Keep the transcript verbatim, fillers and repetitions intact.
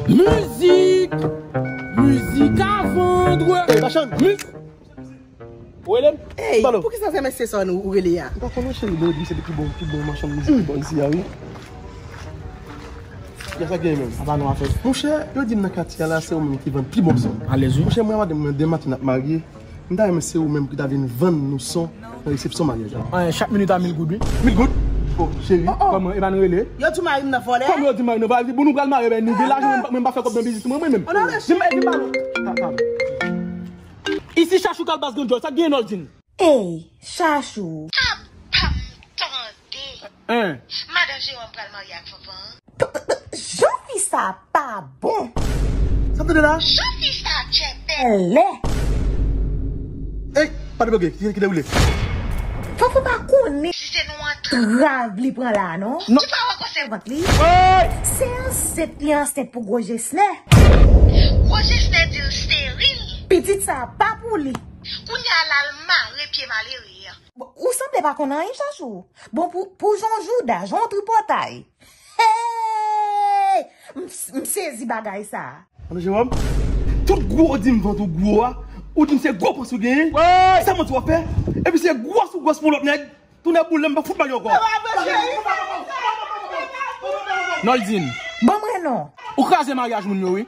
Mizik! Mizik a vendre! Machann! Mizik! Ou rele m? Ey, poukisa se mesye sa ou rele a? M pa konnen cheri, bon, di m se pi bon, pi bon machann mizik ki bò isi a, wi. Kiyès sa gen menm? Apa nou a fè? Monchè, yo di m nan katye a la, se ou menm ki vann pi bon son. Alezi. Monchè, mwen avè madanm mwen demen maten n ap marye. M ta renmen se ou menm ki ta vin vann nou son nan resepsyon maryaj la. Chak minit a mil goud, wi. Mil goud? Oh, cheri. Kòman, e pa n rele? Yo di mari m nan vòlè. Kòman yo di mari nou vòlè? Bon, nou pral marye, ben, nou gen lajan, mwen, mwen pa fè kòb nan biznis mwen, mwen menm. Vin, vin, vin, vin. Isi Chachou Kalbas Grandyòl, sa k genyen Noldine? Ey, Chachou. Apa m tande. Hein? Madan Jewòm pral marye ak Fanfan an. Jan fi sa pa bon. Sa tande la? Jan fi sa djèbè. Lè. Ey, pa de bòge, ki ki dewoule? Fanfan pa konnen si se nou antrav li pran la non. Non. Li pa wè gwosè vant li. Se ansent li ansent pou gwo jesnè. Gwo jesnè di l steril. Pitit sa pa pou li. Kounye a l al mare pye malere a. Ou sanble pa konn anyen Chachou. Bon pou, pou jan w jouda, jan w tripotay. Hey! M sezi bagay sa. Alo Jewòm, tout gwo ou di m vant ou gwo a, ou di m se gwo pòs ou genyen. Sa manti w ap fè? Epi se gwòs ou gwòs pou lòt nèg. Tounen boul la m pa fout bay ankò. Noldine. Ban mwen non. Ou kraze maryaj moun yo wi.